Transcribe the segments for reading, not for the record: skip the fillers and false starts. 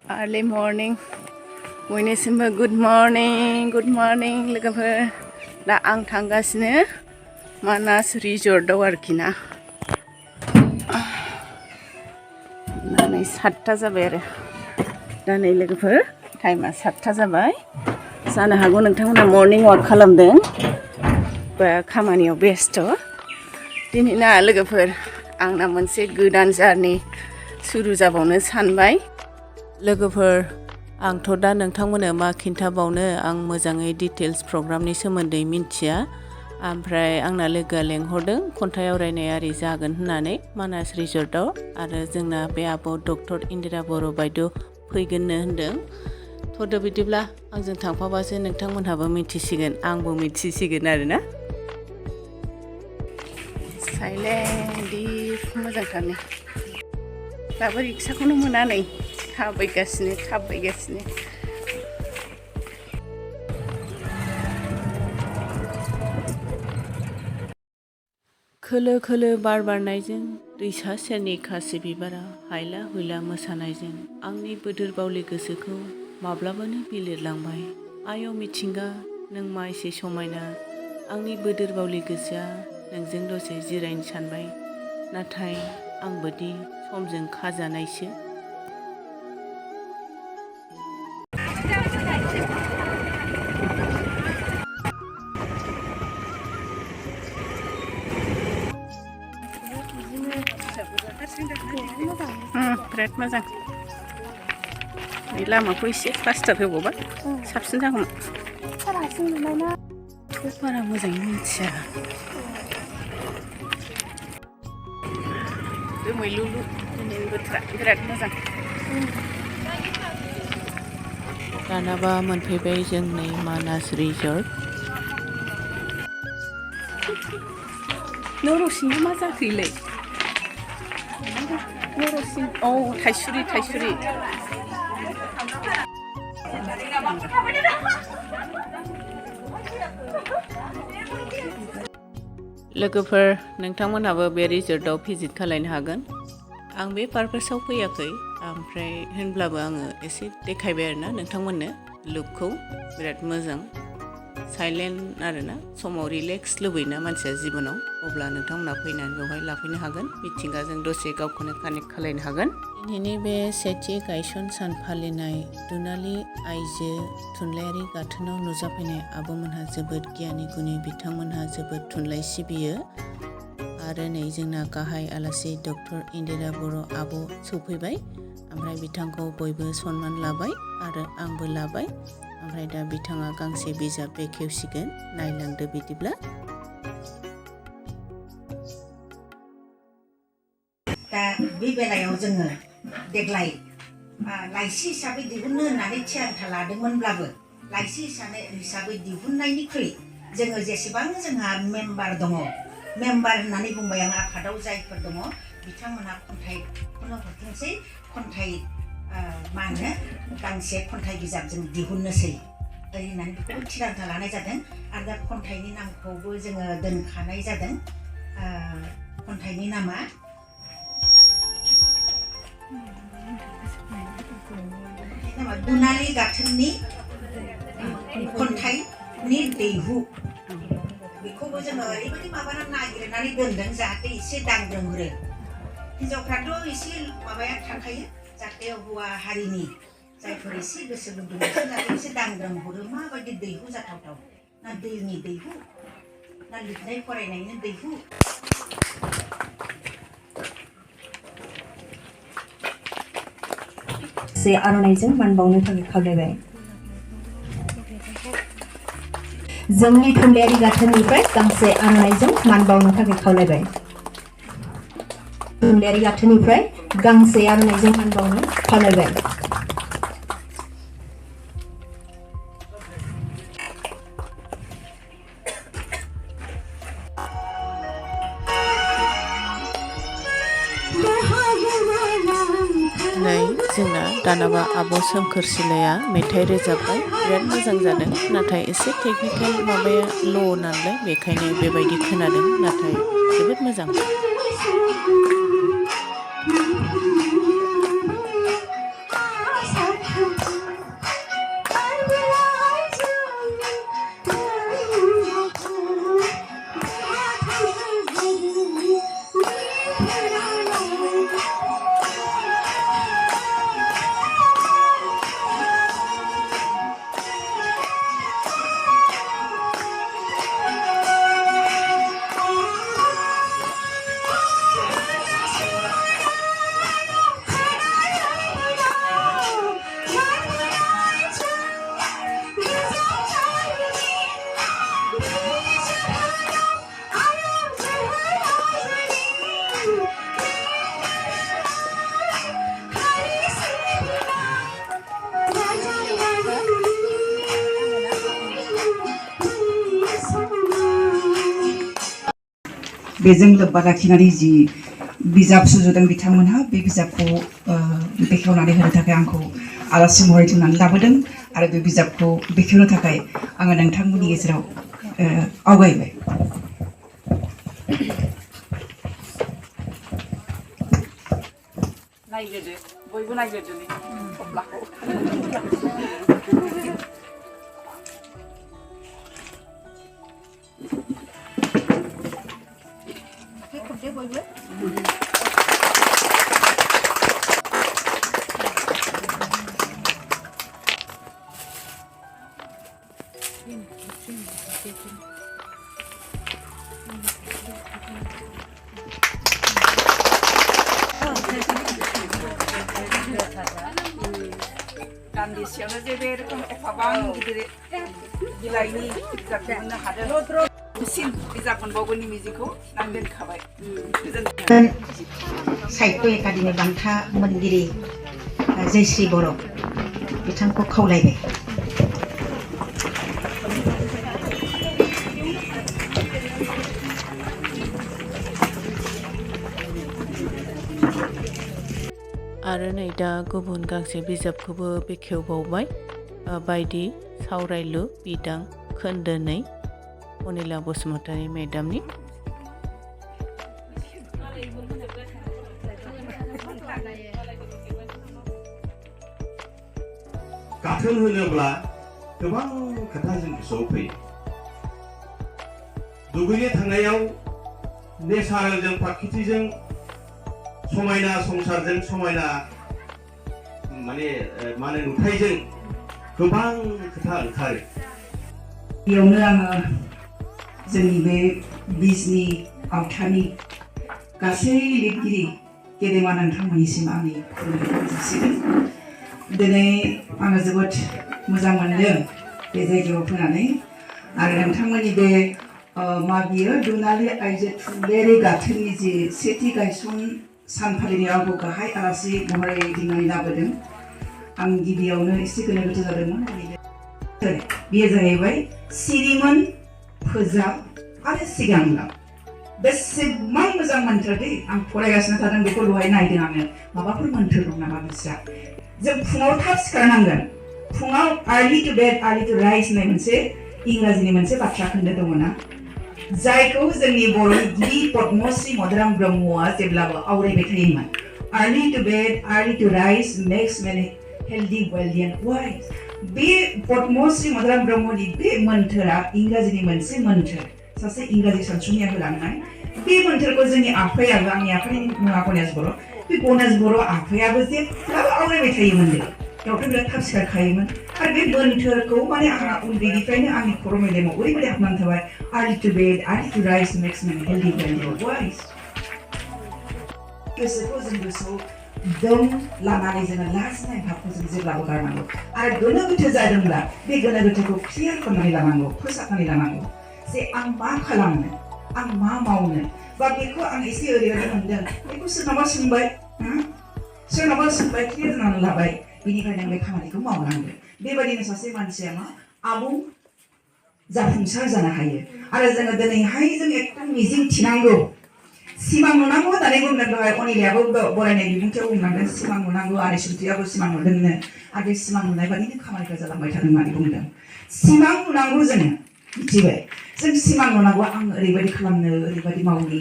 Early morning. बयनिसिमबो good morning लोगोफोर दा आं थांगासिनो मानास रिजर्टआव आरोखि ना दा नै 7टा जाबाय आरो दा नै लोगोफोर टाइमा 7टा जाबाय जानो हागौ नोंथांमोना मर्निं वाक खालामदों बा खामानियाव बेस्थ दिनैना लोगोफोर आंना मोनसे गोदान जार्नि सुरु जाबावनो सानबाय लोगोफोर आंथ' दा नोंथांमोननो मा खिन्थाबावनो आं मोजाङै डिटेल्स प्रग्रामनि सोमोन्दै मिन्थिया ओमफ्राय आंना लोगोआ लेंहरदों खन्थाइ आवरायनायारि जागोन होननानै मानास रिजर्टआव आरो जोंना बे आब' डक्टर इन्दिरा बर' बायद' फैगोननो होनदों थ'द' बिदिब्ला आंजों थांफाबासो नोंथांमोनहाबो मिथिसिगोन आंबो मिथिसिगोन आरोना साइलेन्ट दिप मोजांथारनि दाबो रिक्साखौनो मोना नै थाबायगासिनो खोलो खोलो बार बारनायजों दैसा सेरनि खासि बिबारा हायला हुइला मोसानायजों आंनि बोदोर बावलि गोसोखौ माब्लाबानो बिलिरलांबाय आय' मिथिंगा नों मा एसे समायना आंनि बोदोर बावलि गोसोआ नोंजों दसे जिरायनो सानबाय नाथाय आंबोदि समजों खाजानायसो बिराद मोजां लामाखौ एसे प्लास्टार होबावबा साबसिन जागौमोन बारा मोजाङै मिथिया दोमैलुलु दिनैनि बोथोरा बिराद मोजां दानाबा मोनफैबाय जोंनि मानास रिजर्ट नरसिंहा मा जाखोलै नरसिं औ थाइसुरि लोगोफोर नोंथांमोनहाबो बे रिजर्टआव भिजिट खालायनो हागोन आं बे पारपसाव फैयाखै ओमफ्राय होनब्लाबो आङो एसे देखायबाय आरोना नोंथांमोननो लुकखौ बिराद मोजां साइलेन्ट आरोना समाव रिलेक्स लुबैना मानसिया जिबनाव अब्ला नोंथांमोना फैनानै बेवहाय लाफैनो हागोन मिथिंगाजों दसे गावखौनो कानेक्ट खालायनो हागोन दिनैनि बे सेथि गायसन सान फालिनाय दुनालि आइजो थुनलाइयारि गाथोनाव नुजाफैनाय आब'मोनहा जोबोद गियानि गुनि बिथांमोनहा जोबोद थुनलाइ सिबियो आरो नै जोंना गाहाय आलासि डक्टर इन्दिरा बर' आब' सौफैबाय ओमफ्राय बिथांखौ बयबो सनमान लाबाय आरो आंबो लाबाय ओमफ्राय दा बिथाङा गांसे बिजाब बेखेवसिगोन नायलांदो बिदिब्ला दा बे बेलायाव जोङो देग्लाय लाइसि हिसाबै दिहुननो होननानै थिरांथा लादोंमोनब्लाबो लाइसि हिसाबै दिहुननायनिख्रुइ जोङो जेसेबां जोंहा मेम्बार दङ मेम्बार होननानै बुंबाय आं आफादाव जायफोर दङ बिथांमोनहा खन्थाइखौनो हरथोंसै खन्थाइ मा होनो गांसे खन्थाइ बिजाब जों दिहुननोसै ओरै होननानै बेखौबो थिरांथा लानाय जादों आरो दा खन्थाइनि नामखौबो जोङो दोनखानाय जादों खन्थाइनि नामा दुनालि गाथोननि खन्थाइनि दैहु बेखौबो जोङो ओरैबायदि माबानानै नागिरनानै दोनदों जाहाथे एसे दांग्रोमहरो हिनजावफ्राथ' एसे माबाया थाखायो जाहाथे हौवा हारिनि जायफोर एसे गोसो गुदुं जाहाथे एसे दांग्रोमहरो माबायदि दैहु जाथावथाव ना दैनि दैहु ना लिरनाय फरायनायनि दैहु से आर'नाइजों मान बावनो थाखाय खावलायबाय जोंनि थुनलाइयारि गाथोननिफ्राय गांसे आर'नाइजों मान बावनो थाखाय खावलायबाय थुनलाइयारि गाथोननिफ्राय गांसे आर'नाइजों मान बावनो खावलायबाय नै जोंना दानाबा आब' सोमखोर सिलाया मेथाइ रोजाबबाय बिराद मोजां जादों नाथाय एसे टेकनिकेल माबाया ल' नालाय बेखायनो बेबायदि खोनादों नाथाय जोबोद मोजां बेजों लोब्बा लाखिनानै जि बिजाब सुजुदों बिथांमोनहा बे बिजाबखौ बेखेवनानै होनो थाखाय आंखौ आलासि महरै थुननानै लाबोदों आरो बे बिजाबखौ बेखेवनो थाखाय आङो नोंथांमोननि गेजेराव आवगायबाय। नायग्रोदो बयबो नायग्रोदो थफ्लाखौ। दान्दिसेयावनो जे बे रोखोम एफाबां गिदिर बिलाइनि बिजाब दिहुननो हादों बांसिन बिजाब मोनबावगोननि मिजिंखौ आं दोनखाबाय। साहित्य एकाडेमि बान्था मोनगिरि जयश्री बर' बिथांखौ खावलायबाय। आरो नै दा गुबुन गांसे बिजाबखौबो बेखेवबावबाय बायदि सावरायलु बिदां खोन्दो 2 अनिला बसुमतारी मेडामनि। गाथोन होनोब्ला गोबां खोथा जों गोसोआव फैयो। दुगैनो थांनायाव नेचारेलजों प्राकृतिजों समायना संसारजों समायना माने नुथायजों गोबां खोथा ओंखारो। बेयावनो आङो जोंनि बे बिजनि आवथानि गासै लिरगिरि गेदेमा नोंथांमोननिसिम आंनि खुलुमनायखौ जासिगोन। दिनै आङो जोबोद मोजां मोनदों बे जायगायाव फैनानै आरो नोंथांमोननि बे मा बियो दुनालि आइजो थुनलाइयारि गाथोननि जि सेथि गायसन सान फालिनायाव आंखौ गाहाय आलासि महरै दिंनानै लाबोदों। आं गिबियावनो एसे गोनो गोथो जादोंमोन। बेयो जाहैबाय सिरिमोन फोजाब आरो सिगांलां। बेसेबां मोजां मोन्थोर दै आं फरायगासिनो थादों बेखौ दहाय नायदों आङो माबाफोर मोन्थोर दं नामा बिस्रा। जों फुङाव थाब सिखारनांगोन। फुङाव early to bed early to rise होननाय मोनसे इंराजिनि मोनसे बाथ्रा खोन्दो दङ ना, जायखौ जोंनि बर'नि गिबि पद्मश्री मदाराम ब्रह्मआ जेब्लाबो आवरायबाय थायोमोन। Early to bed early to rise makes man healthy wealthy and wise. बे पद्मश्री मदाराम ब्रह्मनि बे मोन्थोरा इंराजिनि मोनसे मोन्थोर, सासे इंराजि सानसुमैया होलांनाय। बे मोन्थोरखौ जोंनि आफायाबो, आंनि आफानि मुङा गनेश बर', बे गनेश बर' आफायाबो जेब्लाबो आवरायबाय थायोमोन। बेयावथ' बिराद थाब सिखारखायोमोन आरो बे मोन्थोरखौ माने आंहा उन्दैनिफ्रायनो आंनि खर' मेलेमाव ओरैबायदि हाबनानै थाबाय। Early to bed early to rise makes man healthy wealthy and wise. गोसोखौ जों गोसोआव दम लानानै जोङो लाजिनाय भाबखौ जों जेब्लाबो गारनांगौ आरो गोनो गोथो जादोंब्ला बे गोनो गोथोखौ क्लियार खालामनानै लानांगौ, फोसाबनानै लानांगौ जे आं मा खालामनो, आं मा मावनो, बा बेखौ आं एसे ओरैबायदि मोनदों बेखौ सोरनावबा सोंबाय, क्लियार जानानै लाबाय, बेनिफ्राय नों बे खामानिखौ मावनांगोन। बेबायदिनो सासे मानसिया मा आबुं जाफुंसार जानो हायो। आरो जोङो दिनैहाय जों एकदम मिजिं थिनांगौ, सिमां नुनांगौ होननानै बुंदों दहाय अनिलायाबो बरायनाय बिबुंथियाव बुंलांदों सिमां नुनांगौ आरो सुमतियाबो सिमां नुदोंनो आरो बे सिमां नुनाय बादिनो खामानिफ्रा जालांबाय थादों होननानै बुंदों। सिमां नुनांगौ जोङो मिथिबाय, जों सिमां नुनांगौ आं ओरैबायदि खालामनो ओरैबायदि मावनि।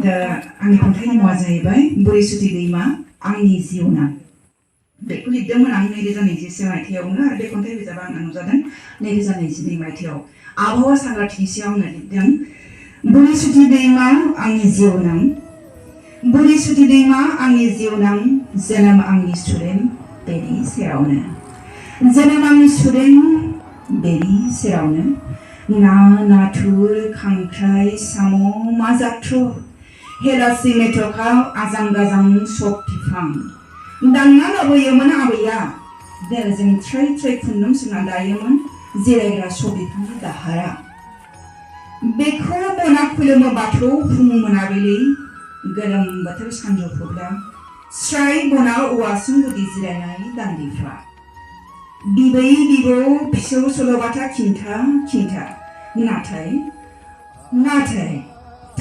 दा आंनि खन्थाइनि मुङा जाहैबाय बुरैसुथि दैमा आंनि जिउना। बेखौ लिरदोंमोन आं 2021 मायथाइयावनो आरो बे खन्थाइ बिजाबा आंना नुजादों 2022 मायथाइयाव आबहावा सांग्रांथिनि सायाव आंनो लिरदों बुरैसुथि दैमा आंनि जिउनां बुरैसुथि दैमा आंनि जिउनां जोनोम आंनि सुदेम बेनि सेरावनो जोनोम आंनि सुदेम बेनि सेरावनो ना नाथुर खांख्राइ साम' मा जाथ्र' हेलासि मेथ'खा आजां गाजां सब बिफां दांना लाबोयोमोन आबैया जों थ्राय थ्राय खुन्दुं सोंना दायोमोन जिरायग्रा सब बिफांनि दाहारा बेखौ बना खुलुमो बाथौ फुं मोनाबिलि गोलोम बोथोर सानजौफुब्ला स्राय बना औवासुं गुदि जिरायनाय दान्दिफ्रा बिबै बिबौ फिसौ सल'बाथा खिन्था नाथाय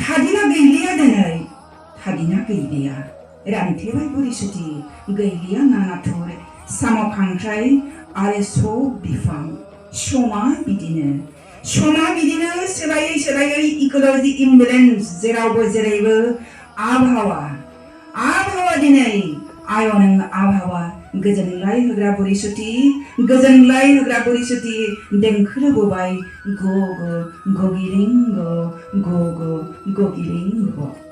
थादिना गैलिया दिनै थादिना गैलिया रानथेबाय बुरैसुथि गैलिया ना नाथुर साम' खांख्राइ आरो सब बिफां समा बिदिनो सोलायै इक'लजि इमबेलेन्स जेरावबो जेरैबो आबहावा दिनै आय' नों आबहावा गोजोनलाय होग्रा बुरैसुथि देंखो रोबोबाय ग' गिरिं ग' गिरिं ग'